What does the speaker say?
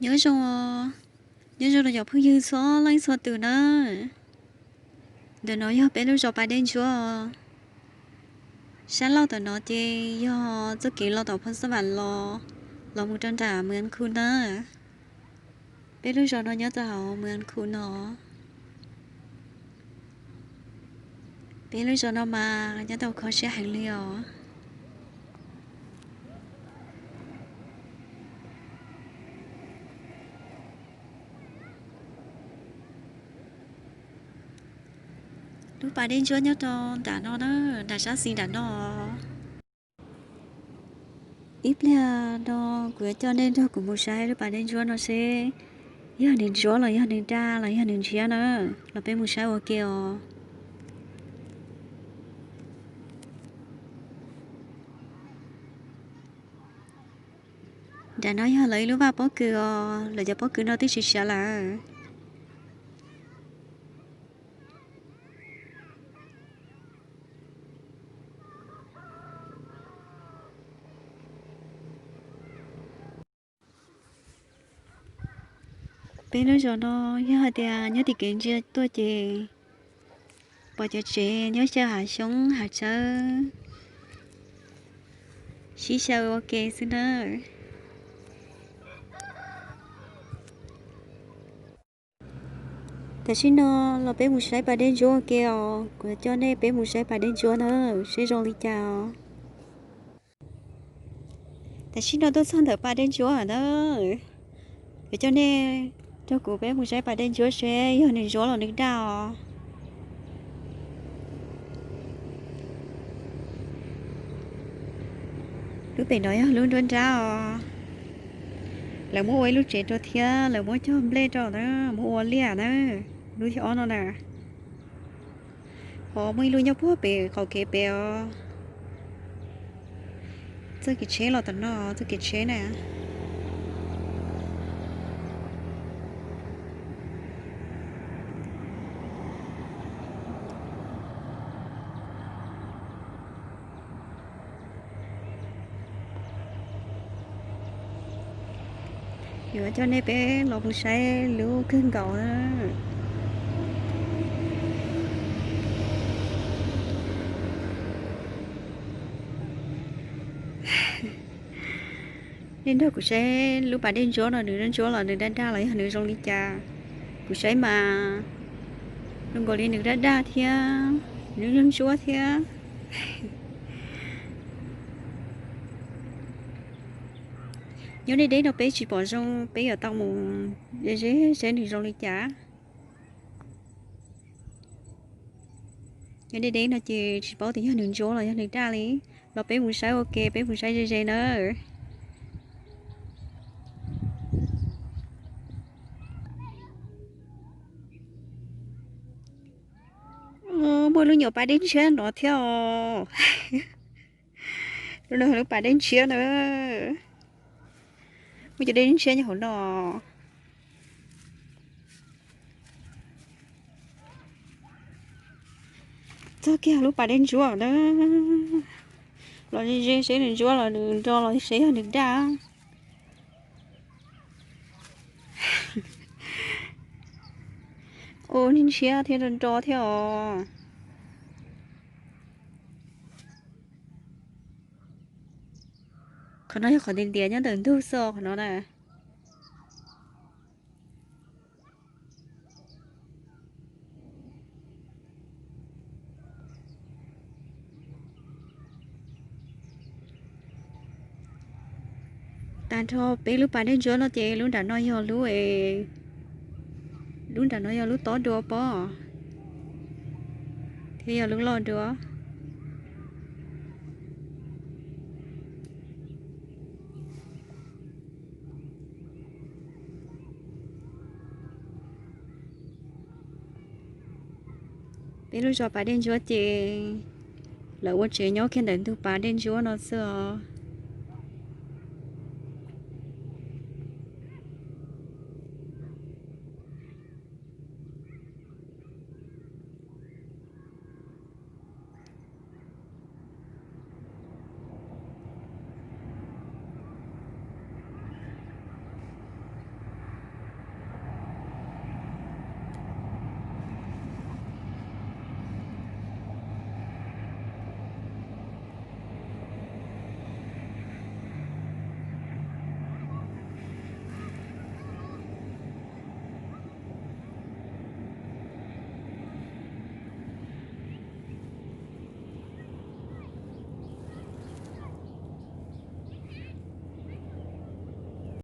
Nyob zoo, nyob zoo rau cov phooj ywg txhua leej txhua tus na. Ntawm no yog peb lub zos Pas Dej Ntsuab. Sab laug tom no ces yog txoj kev los tom Phoo Xab Vam los, los mus rau nram Mws Khu na. Peb lub zos no nyob rau hauv Mws Khu no. Peb lub zos no mas nyob tau kho siab heev li os. Lub Pas Dej Ntsuab nyob rau nram no na, nram sab xis nram no. Ib pliag no kuv yuav coj nej nrog kuv mus saib lub Pas Dej Ntsuab no seb yog nws ntsuab los yog nws daj los yog nws ntshiab na, los peb mus saib ua ke os. Nram no yog lawv ib lub vaj pob kws os, lawv cov pob kws no twb siav siav lawm. Peb lub zos no yog hais tias nyob tim kev ntsia tuaj ces pom cov tsev nyob xyaw hav xyoob hav tsawb sib xyaw ua ke xwb na. Tam sim no los peb mus saib Pas Dej Ntsuab ua ke os, kuv coj nej peb mus saib Pas Dej Ntsuab na, seb zoo li cas os. Tam sim no tuaj txog ntawm Pas Dej Ntsuab na, kuv coj nej, nrog kuv peb mus saib Pas Dej Ntsuab seb yog nws ntsuab los nws daj os. Lub pem no yog lub nruab nrab os. Lawv muab ua ib lub tsev rau thiab lawv muab cog nplej rau na, muab ua liaj na, lub thib ob no na. Ho muaj ib lub nyob puag pem qaum kev pem os. Txoj kev tsheb los tom no, txoj kev tsheb na. Yuav coj nej peb los mus saib lub kawg nkaus na. Nej nrog kuv saib lub Pas Dej Ntsuab no nws ntsuab los nws daj daj los yog nws zoo li cas. Kuv saib mas zoo nkaus li nws daj daj thiab, nws ntsuab thiab. Nyob deb deb no peb tsis pom zoo, peb yuav tau mus ze ze saib nws zoo li cas. Nyob deb deb no ces tsis paub tias yog nws ntsuab los yog nws daj li. Los peb mus saib ua ke, peb mus saib ze ze na. Muaj lub nyuam pas dej ntshiab no thiab os. Lub no lub pas dej ntshiab na. Muaj cov dej ntshiab nyob hauv no. Txog kiag lub pas dej ntsuab na. Los ze ze seb nws ntsuab los nws nro los seb yog nws daj. Ua ntshiab thiab nro nro thiab os. Qhov no yog qhov ntiav ntiav nyob ntawm ntug xwb qhov no na. Tag nrho peb lub pas dej ntsuab no ces lub nram no yog lub, lub nram no yog lub tob dua pob, thiab yog lub loj dua. Peb lub zos pas dej ntsuab ces lawv ua tsev nyob kiag ntawm ntug pas dej ntsuab no xwb os.